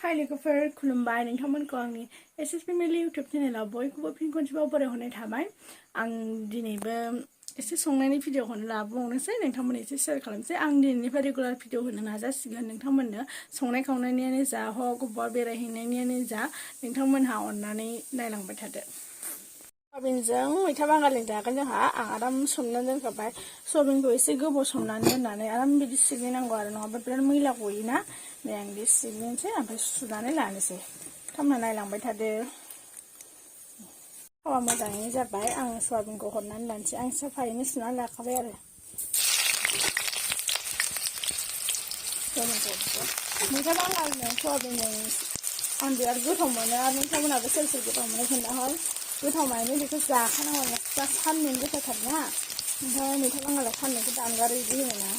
Hi लोगोफोर खुलुमबाय नोंथांमोनखौ आंनि Ssfamily YouTube चेनेलाव बयखौबो फिन खनसेबाव बरायहरनाय थाबाय आं दिनैबो एसे संनायनि भिडिअखौनो लाबावनोसै नोंथांमोन एसे शेयार खालामसै आं दिनैनिफ्राय रेगुलार भिडिअ होनो नाजासिगोन नोंथांमोननो संनाय खावनायनियानो जा हक बबेबा बेरायहैनायनियानो जा नोंथांमोनहा अननानै नायलांबाय थादो सयाबिनजों मैथा बांगालजों जागोन जोंहा आं आराम सोमनानै दोनखाबाय सयाबिनखौ एसे गोबाव सोमनानै दोननानै आराम बिदि सिग्लिनांगौ आरो नङाबा बिराद मैला गयोना नै आं बिदि सिग्लिनोसै ओमफ्राय सुनानै लानोसै थामना नायलांबाय थादो थावा मोजाङैनो जाबाय आं सयाबिनखौ हरनानै लानोसै आं साफायैनो सुनानै लाखाबाय आरो मैथा बांगालजों सयाबिनजों आं बिराद गोथाव मोनो आरो नोंथांमोनाबो सोर सोर गोथाव मोनो खोन्थाहर गोथाव माने बेखौ जाखानांगौ दा सान्दुं गोसाथारना ओमफ्राय मैथा बांगाला सान्दुंखौ दानगारो बिदि होनोना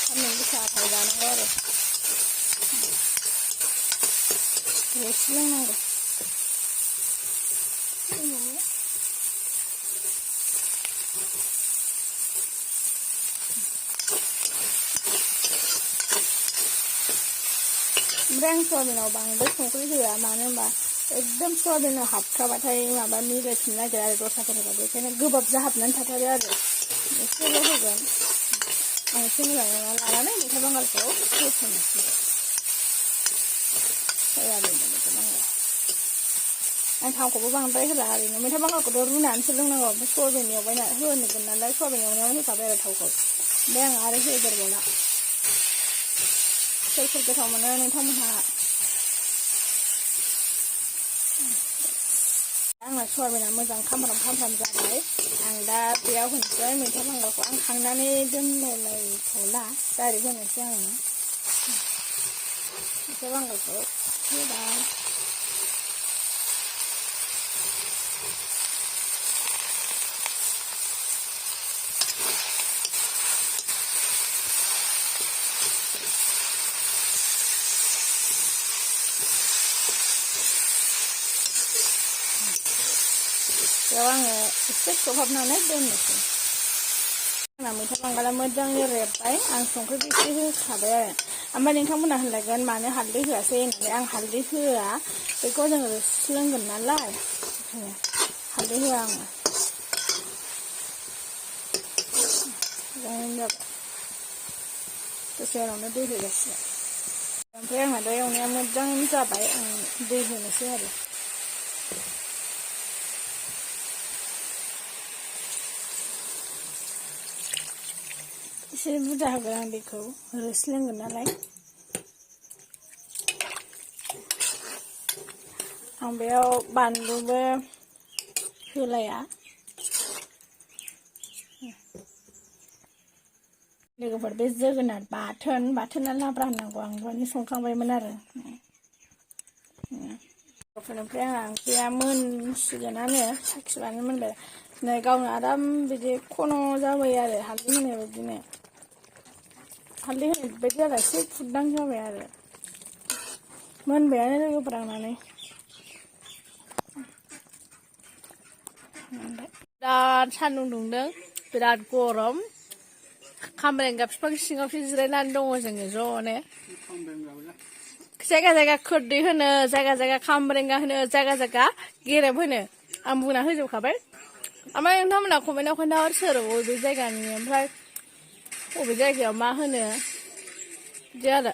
सान्दुं गोसाथार जानांगौ आरो रोसि लोंनांगौ ओमफ्राय आं सयाबिनाव बांद्राय संख्रि होआ मानो होनबा एकदम सयाबिनाव हाबखाबाथाय माबा मिलायफिननो नागिरा आरो दस्राफोरनिबा बेखायनो गोबाब जाहाबनानै थाथारो आरो एसेल' होगोन आं एसे मोजाङै लानानै मैथा बांगालखौ होसननोसै सयाबिनजों मैथा बांगाल आं थावखौबो बांद्राय होला ओरैनो मैथा बांगालखौथ' रुनानैसो लोंनांगौ ओमफ्राय सयाबिन एवबाय होनगोन नालाय सयाबिन एवनायावनो होखाबाय आरो थावखौ ओमफ्राय आं आरो होदेरबावला सोर सोर गोथाव मोनो नोंथांमोनहा आंना सयाबिना मोजां खामफ्राम जाबाय आं दा बेयाव होनोसै मैथा बांगालखौ आं खांनानै दोनलायथ'ला डाइरेक्ट होनोसै आङो मैथा बांगालखौ होबाय बेयाव आङो एसे खोबहाबनानै दोननोसै आंना मैथा बांगाला मोजाङै रेबबाय आं संख्रि एसे होखाबाय आरो ओमफ्राय नोंथांमोना होनलायगोन मानो हालदै होआसै होननानै आं हालदै होआ बेखौ जोङो रोसि लोंगोन नालाय ओंखायनो हालदै होआ आङो मोजाङैनो जाबाय दसे उनावनो दै होगासिनो ओमफ्राय आंना दा एवनाया मोजाङैनो जाबाय आं दै होनोसै आरो एसे बुरजा होगोन आं दैखौ रोसि लोंगोन नालाय आं बेयाव बानलुबो होलाया लोगोफोर बे जोगोनार बाथोना लाब्रा होनांगौ आं दहायनो संखांबायमोन आरो ओमफ्राय आंहा ओंख्रिया मोनसिगोनानो साखिबानो मोनबाय नै गावनो आराम बिदि खन' जाबाय आरो हालदै होनाय बायदिनो हालदै होनाय बायदि जाला एसे फुरदां जाबाय आरो मोनबायानो लोगोफोर आंनानै बिराद सान्दुं दुंदों बिराद गरम खामरेंगा बिफां सिङावसो जिरायनानै दङ जोङो ज'नो जायगा जायगा खोरदै होनो जायगा जायगा खामरेंगा होनो जायगा जायगा गेरेब होनो आं बुंना होजोबखाबाय ओमफ्राय नोंथांमोना कमेन्टआव खोन्थाहर सोर बबे जायगानि ओमफ्राय बबे जायगायाव मा होनो बिदि आरो